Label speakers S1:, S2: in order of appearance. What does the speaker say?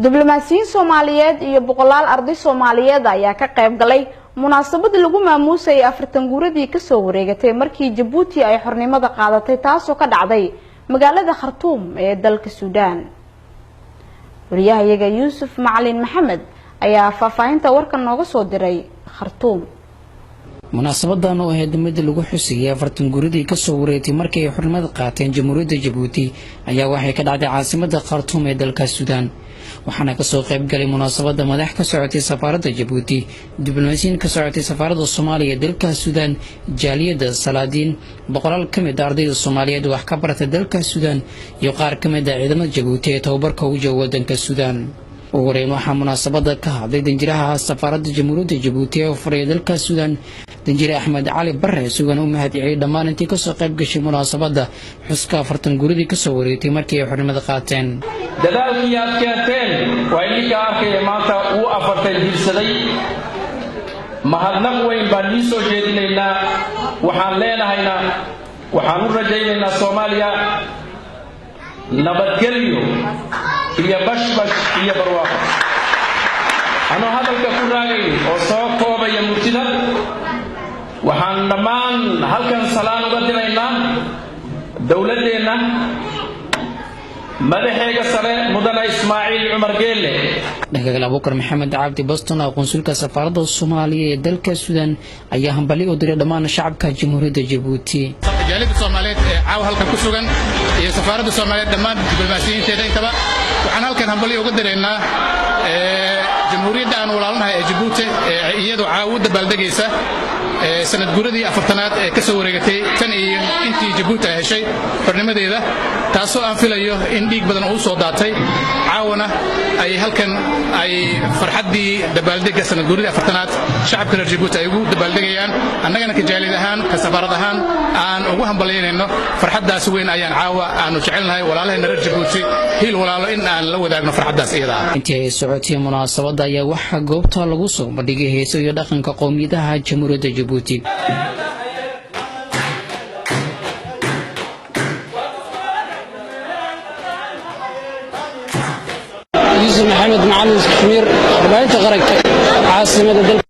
S1: Diblomaasiyiin Soomaaliyeed iyo boqolaal arday Soomaaliyeed ayaa ka qayb galay munaasabad lagu maamuusayay 40 guuradii kasoo wareegatay markii Jabuuti ay xornimada qaadatay, taasoo ka dhacday magaalada Khartuum ee dalka Suudaan. Wariyahayaga Yuusuf Macalin Maxamed ayaa faahfaahinta warkan nooga soo diray Khartuum.
S2: Munaasabadan oo ahayd mid lagu xusayay 40 guuradii kasoo wareegtay markii ay xornimada qaateen Jamhuuriyadda Jabuuti ayaa waxay ka dhacday caasimada Khartuum ee dalka Suudaan, waxaana kasoo qayb galay munaasabada madax ka socotay safaaradda Jabuuti, diblomaasiyiin ka socotay safaaradda Soomaaliya ee dalka Suudaan, jaaliyadda, salaadiin, boqolaal ka mid a ardayda Soomaaliyeed wax ka barata dalka Suudaan iyo qaar ka mid ah ciidamada Jabuuti ee tababarka ugu jooga wadanka Suudaan. Ugu horeyn waxaa munaasabada ka hadlay danjiraha safaaradda Jamhuuriyadda Jabuuti ee furaya dalka Suudaan, danjire Axmed Cali Bare, isaguna u mahad celiyay dhammaan intii kasoo qayb gashay munaasabada xuska 40 guuradii kasoo wareegtay markii ay xornimada qaateen.
S3: Dadaalkii aad keenteen waa idinka arkaya maanta uu 40 jirsaday. Mahadnaq weyn baan nii soo jeedinaynaa. Waxaan leenahayna, waxaan u rajaynaynaa Soomaaliya nabadgelyo iyo bashbash iyo barwaaqo. Anoo hadalka ku raagayn oo soo koobaya murtida, waxaan dhammaan halkan salaan uga diraynaa dowladdeenna madaxeega sare, mudane Ismaaciil Cumar Geelle.
S2: Dhanka kale, Abuukar Maxamed Cabdi Boston oo qunsulka safaaradda Soomaaliya ee dalka Suudaan ayaa hambali u diray dhammaan shacabka Jamhuuriyadda Jabuuti.
S4: Jaaliyadda Soomaaliyeed ee caawa halkan ku sugan iyo safaaradda Soomaaliyeed, dhammaan diblomaasiyiinteeda intaba, waxaan halkan hambalyo uga diraynaa jamhuuriyadda aan walaalnahay ee Jabuuti ee iyadu caawa u dabaaldegaysa sanad guuradii 40aad ee ka soo wareegatay tan iyo intii Jabuuti ay heshay xornimadeeda, taasoo aan filayo in dhiig badan uu soo daatay. Caawana ay halkan ay farxaddii dabaaldegga sanad guuradii 40aad shacabka reer Jabuuti ay ugu dabaaldegayaan, annagana ka jaaliyad ahaan, ka safaarad ahaan aan ugu hambalyaynayno farxaddaas weyn ayaan caawa aanu jecelnahay walaalahayna reer Jabuuti hiil walaalo in aan la wadaagno farxaddaas iyada ah.
S2: Intii ay socotay munaasabadda ayaa waxaa goobta lagu soo bandhigay heeso iyo dhaqanka qowmiyadaha Jamhuuriyadda Jabuuti.
S5: Yuusuf Maxamed Macalin Kashmiir, warbaahinta qaranka, caasimada dalka.